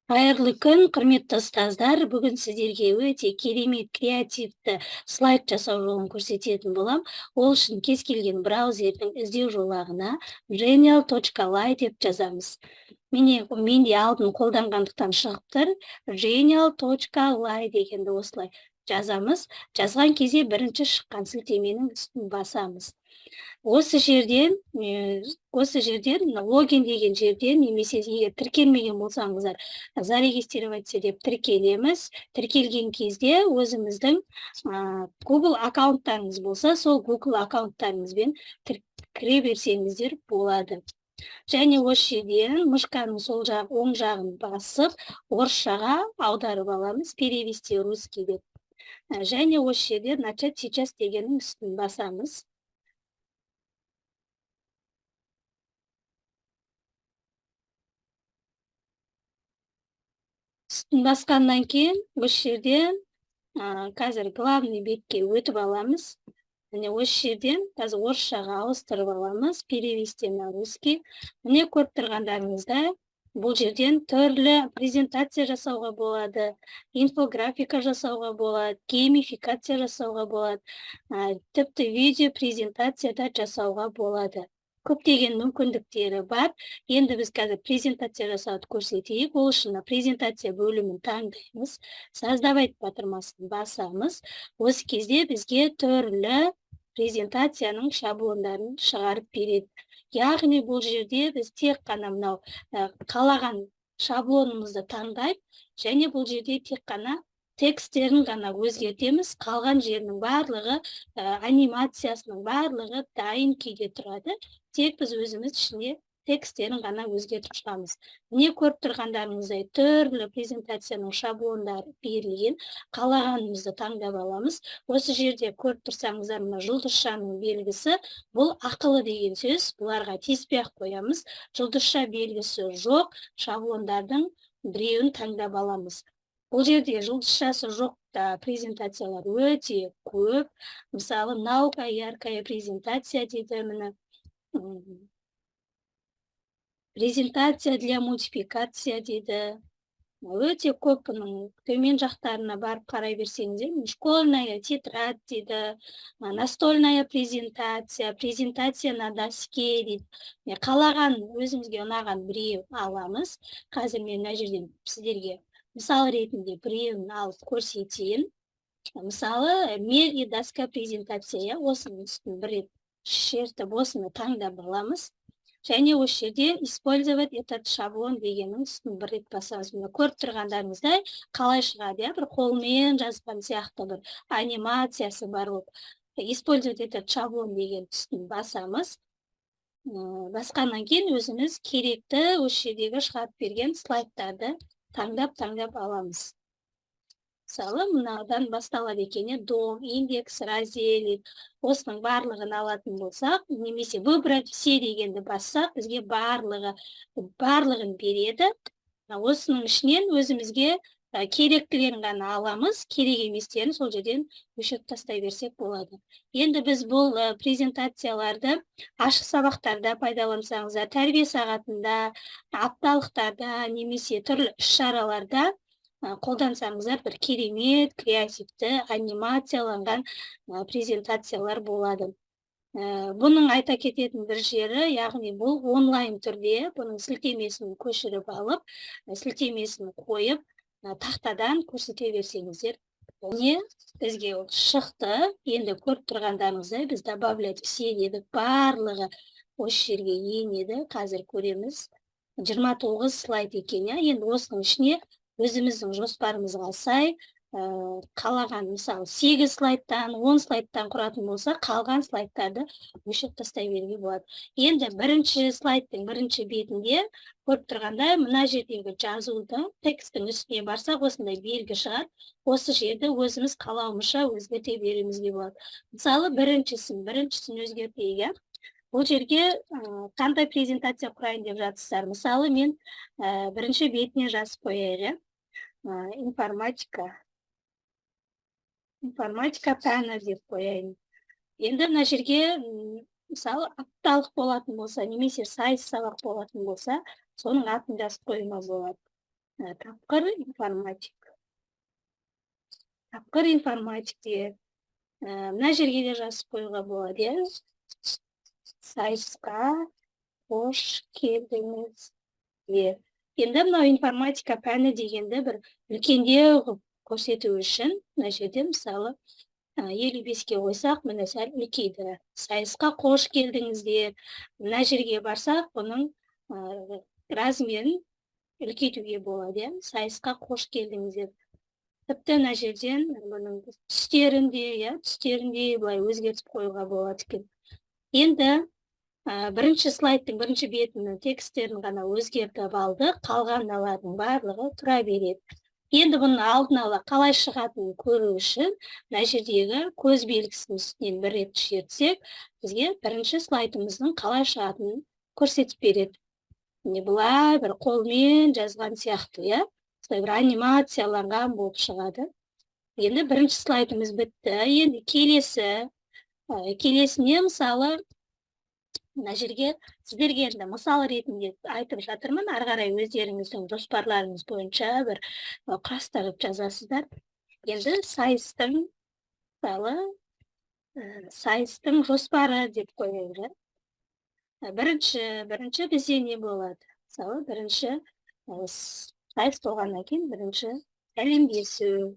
Қайырлы күн, құрметті ұстаздар! Бүгін сіздерге өте керемет креативті слайд жасау жолын көрсететін болам. Ол үшін кез келген браузердің іздеу жолағына genial.ly деп жазамыз. Міне, менде алдын қолданғандықтан шығып тұр. genial.ly дегенді осылай жазамыз. Жазған кезде бірінші шыққан сілтеменің үстін басамыз. Осы жерден логин деген жерден немесе егер тіркелмеген болсаңыздар, «Зарегистрироваться» деп тіркелеміз. Тіркелген кезде өзіміздің Google аккаунттарыңыз болса, сол Google аккаунттарыңызбен кіре берсеңіздер болады. Және осы жерден мышканың сол жақ, оң жағын басып, орысшаға аударып аламыз, «Перевести русский» деп. Және осы жерде «Начать сейчас» дегеннің үстін басамыз. Үстін басқаннан кейін осы жерден қазір главный бетке өтіп аламыз. Міне, осы жерден қазір орысшаға ауыстырып аламыз, «Перевести на русский». Міне, көріп тұрғандарыңыздай, бұл жерден түрлі презентация жасауға болады, инфографика жасауға болады, геймификация жасауға болады, тіпті видео презентация да жасауға болады. Көптеген мүмкіндіктері бар. Енді біз қазір презентация жасауды көрсетейік. Ол үшін презентация бөлімін таңдаймыз, «Создавать» батырмасын басамыз. Осы кезде бізге түрлі презентацияның шаблондарын шығарып береді. Яғни бұл жерде біз тек қана мынау қалаған шаблонымызды таңдайық және бұл жерде тек қана тексттерін ғана өзгертеміз. Қалған жерінің барлығы, анимациясының барлығы дайын күйде тұрады. Тек біз өзіміз ішінде тексттерін ғана өзгертіп шығамыз. Міне, көріп тұрғандарыңыздай, түрлі презентацияның шаблондары берілген. Қалағанымызды таңдап аламыз. Осы жерде көріп тұрсаңыздар, мына жұлдызшаның белгісі, бұл ақылы деген сөз. Бұларға тиіспей ақ қоямыз. Жұлдызша белгісі жоқ шаблондардың біреуін таңдап аламыз. Бұл жерде жұлдызшасы жоқ та презентациялар өте көп. Мысалы, «Наука яркая презентация» дейді. Міне, «Презентация для мультипликация» дейді. Өте көп. Бұның төмен жақтарына барып қарай берсеңіздер, «Школьная тетрадь» дейді, «Настольная презентация», «Презентация на доске» дейді. Қалаған, өзімізге ұнаған біреу аламыз. Қазір мен мына жерден сіздерге мысал ретінде біреуін алып көрсетейін. Мысалы, «Мел и доска презентация», иә. Осының үстін бір рет шертіп, осыны таңдап аламыз және осы жерде «Использовать этот шаблон» дегеннің үстін бір рет басамыз. Міне, көріп тұрғандарыңыздай, қалай шығады, иә, бір қолмен жазған сияқты бір анимациясы бар болып. «Использовать этот шаблон» деген үстін басамыз. Басқаннан кейін өзіміз керекті осы жердегі шығарып берген слайдтарды таңдап таңдап аламыз. Мысалы, мынадан басталады екен, иә, «Дом», «Индекс», «Разделить». Осының барлығын алатын болсақ немесе «Выбрать все» дегенді бассақ, бізге барлығын береді. Осының ішінен өзімізге керектілерін ғана аламыз, керек еместерін сол жерден өшіріп тастай берсек болады. Енді біз бұл презентацияларды ашық сабақтарда пайдалансаңыздар, тәрбие сағатында, апталықтарда немесе түрлі іс шараларда қолдансаңыздар, бір керемет креативті анимацияланған презентациялар болады. Бұның айта кететін бір жері, яғни бұл онлайн түрде бұның сілтемесін көшіріп алып, сілтемесін қойып, тақтадан көрсете берсеңіздер. Не, бізге ол шықты. Енді көріп тұрғандарыңыздай, біз «Добавлять все» дедік, барлығы осы жерге енеді. Қазір көреміз, 29 слайд екен, иә. Енді осының ішіне өзіміздің жоспарымызға сай қалаған, мысалы, 8 слайдтан, 10 слайдтан құратын болса, қалған слайдтарды өшіріп тастай беруге болады. Енді бірінші слайдтың бірінші бетінде көріп тұрғандай, мына жердегі жазуды, тексттің үстіне барсақ, осындай белгі шығады. Осы жерді өзіміз қалауымызша өзгерте беруімізге болады. Мысалы, біріншісін өзгертейік, иә. Бұл жерге қандай презентация құрайын деп жатырсыздар? Мысалы, мен бірінші бетіне жазып қояйық, иә, «Информатика пәні» деп қояйын. Енді мына жерге, мысалы, апталық болатын болса немесе сайыс сабақ болатын болса, соның атын жазып қоюыма болады. Тапқыр информатик. Тапқыр информатик деп. Мына жерге де жазып қоюға болады, иә. Сайысқа қош келдіңіз. Енді мынау информатика пәні дегенді бір үлкендеу қылып көрсету үшін мына жерде, мысалы, 55-ке қойсақ, міне, сәл үлкейді. Сайысқа қош келдіңіздер. Мына жерге барсақ, бұның размерін үлкейтуге болады, иә. Сайысқа қош келдіңіздер. Тіпті мына жерден бұның түстерін де, иә, түстерін де былай өзгертіп қоюға болады екен. Енді бірінші слайдтың бірінші бетінің тексттерін ғана өзгертіп алдық, қалған мыналардың барлығы тұра береді. Енді бұның алдын ала қалай шығатынын көру үшін мына жердегі көз белгісінің үстінен бір рет шертсек, бізге бірінші слайдымыздың қалай шығатынын көрсетіп береді. Міне, былай бір қолмен жазған сияқты, иә, осылай бір анимацияланған болып шығады. Енді бірінші слайдымыз бітті. Енді келесіне, мысалы, мына жерге сіздерге енді мысал ретінде айтып жатырмын, ары қарай өздеріңіздің жоспарларыңыз бойынша бір құрастырып жазасыздар. Енді сайыстың, мысалы, сайыстың жоспары деп қояйық, иә. Бірінші бізде не болады? Мысалы, бірінші сайыс болғаннан кейін бірінші сәлемдесу.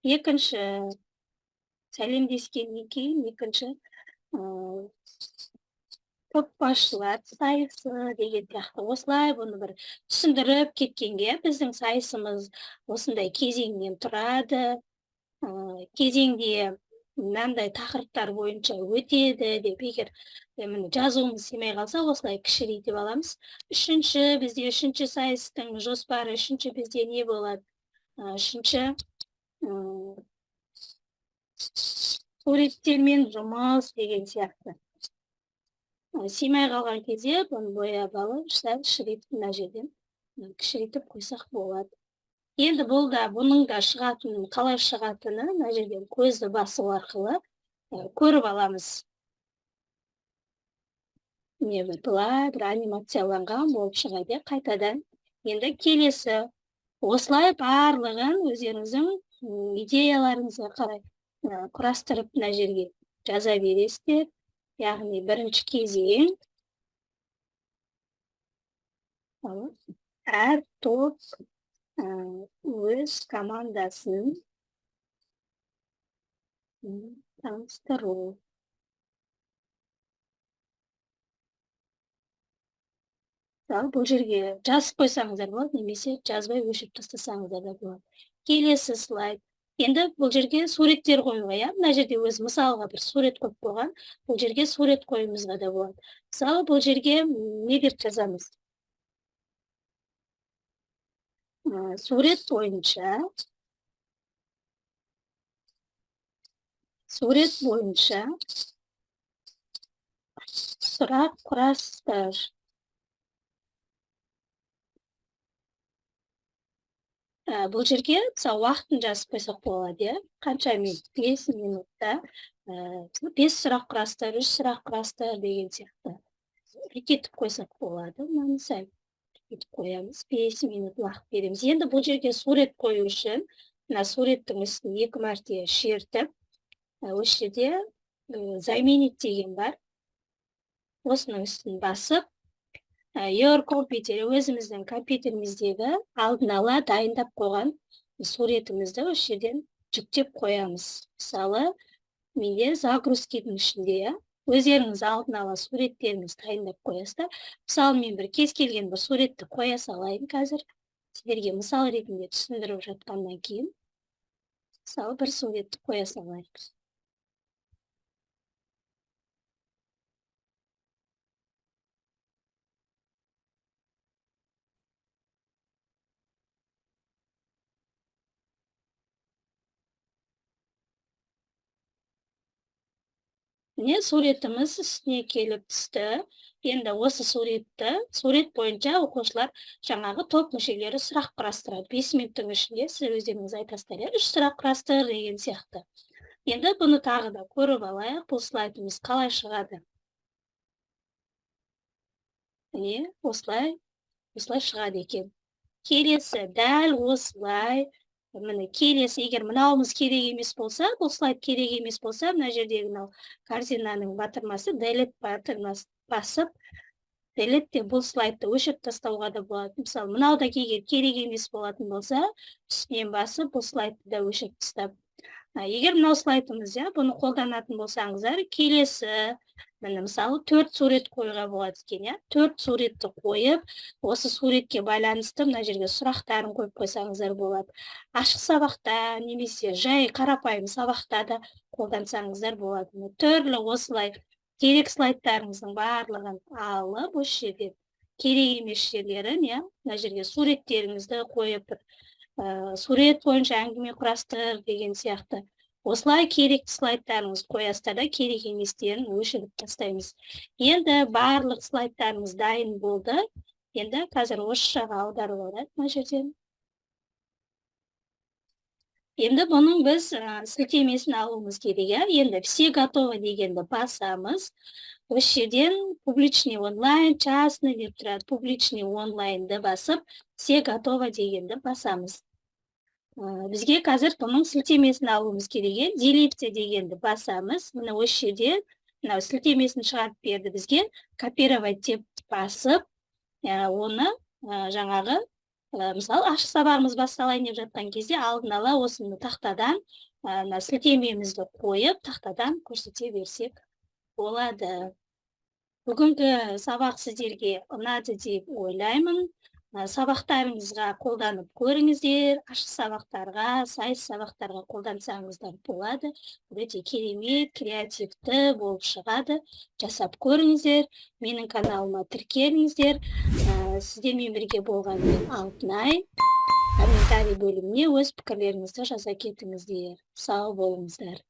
Екінші сәлемдескеннен кейін екінші топ басшылар сайысы деген сияқты. Осылай бұны бір түсіндіріп кеткенге, біздің сайысымыз осындай кезеңнен тұрады, кезеңде мынандай тақырыптар бойынша өтеді деп. Егер міне жазуымыз сыймай қалса, осылай кішірейтіп аламыз. Үшінші, бізде үшінші сайыстың жоспары, үшінші бізде не болады? Үшінші суреттермен жұмыс деген сияқты. Сыймай қалған кезде бұны бояп алып, сәл шірейтіп, мына жерден кішірейтіп қойсақ болады. Енді бұл да, бұның да шығатын, қалай шығатыны мына жерден көзді басу арқылы көріп аламыз. Міне, бір былай бір анимацияланған болып шығады, қайтадан. Енді келесі осылай барлығын өздеріңіздің идеяларыңызға қарай құрастырып мына жерге жаза бересіздер. Яғни бірінші кезең, әр топ өз командасын таныстыру. Мысалы, бұл жерге жазып қойсаңыздар болады, немесе жазбай өшіріп тастасаңыздар да болады. Келесі слайд. Енді бұл жерге суреттер қоюға, иә, мына жерде өзі мысалға бір сурет қойып қойған, бұл жерге сурет қоюымызға да болады. Мысалы, бұл жерге не деп жазамыз? Сурет бойынша, сурет бойынша сұрақ құрастыр. Бұл жерге, мысалы, уақытын жазып қойсақ болады, иә, қанша минут, 5 минутта 5 сұрақ құрастыр, 3 сұрақ құрастыр деген сияқты үлкейтіп қойсақ болады. Мынаны сәл үлкейтіп қоямыз, 5 минут уақыт береміз. Енді бұл жерге сурет қою үшін мына суреттің үстін 2 мәрте шертіп, осы жерде заменить деген бар, осының үстін басып, Your computer, өзіміздің компьютеріміздегі алдын ала дайындап қойған суретімізді осы жерден жүктеп қоямыз. Мысалы, менде загрузкидің ішінде, иә, өздеріңіз алдын ала суреттеріңізді дайындап қоясыздар. Мысалы, мен бір кез келген бір суретті қоя салайын қазір. Сіздерге мысал ретінде түсіндіріп жатқаннан кейін, мысалы, бір суретті қоя салайық. Міне, суретіміз үстіне келіп түсті. Енді осы суретті, сурет бойынша оқушылар, жаңағы топ мүшелері сұрақ құрастырады. 5 минуттың ішінде сіз өздеріңіз айтасыздар, иә, 3 сұрақ құрастыр деген сияқты. Енді бұны тағы да көріп алайық, бұл слайдымыз қалай шығады. Міне, осылай Осылай шығады екен. Келесі дәл осылай, міне, келесі. Егер мынауымыз керек емес болса, бұл слайд керек емес болса, мына жердегі мынау корзинаның батырмасы, Delete батырмасын басып, Delete деп бұл слайдты өшіріп тастауға да болады. Мысалы, мынау да егер керек емес болатын болса, үстінен басып, бұл слайдты да өшіріп тастап. Егер мынау слайдымыз, иә, бұны қолданатын болсаңыздар, келесі, міне, мысалы, төрт сурет қоюға болады екен, иә. Төрт суретті қойып, осы суретке байланысты мына жерге сұрақтарын қойып қойсаңыздар болады. Ашық сабақта немесе жай қарапайым сабақта да қолдансаңыздар болады. Түрлі осылай керек слайдтарыңыздың барлығын алып, осы жерден керек емес жерлерін, иә, мына жерге суреттеріңізді қойып, бір сурет бойынша әңгіме құрастыр деген сияқты, осылай керекті слайдтарыңызды қоясыздар да, керек еместерін өшіріп тастаймыз. Енді барлық слайдтарымыз дайын болды. Енді қазір орысшаға аударып алайық мына жерден. Енді бұның біз сілтемесін алуымыз керек, иә. Енді «Все готово» дегенді басамыз. Осы жерден «Публичный онлайн», «Частный» деп тұрады. «Публичный онлайн»ды басып, «Все готово» дегенді басамыз. Бізге қазір бұның сілтемесін алуымыз керек, иә. «Делиться» дегенді басамыз. Міне, осы жерде мынау сілтемесін шығарып берді бізге. «Копировать» деп басып, оны жаңағы, мысалы, ашық сабағымыз басталайын деп жатқан кезде алдын ала осыны тақтадан мына сілтемемізді қойып, тақтадан көрсете берсек болады. Бүгінгі сабақ сіздерге ұнады деп ойлаймын. Сабақтарыңызға қолданып көріңіздер. Ашық сабақтарға, сайыс сабақтарға қолдансаңыздар болады. Өте керемет, креативті болып шығады. Жасап көріңіздер. Менің каналыма тіркеліңіздер. Сіздермен бірге болған мен, Алтынай. Комментарий бөліміне өз пікірлеріңізді жаза кетіңіздер. Сау болыңыздар.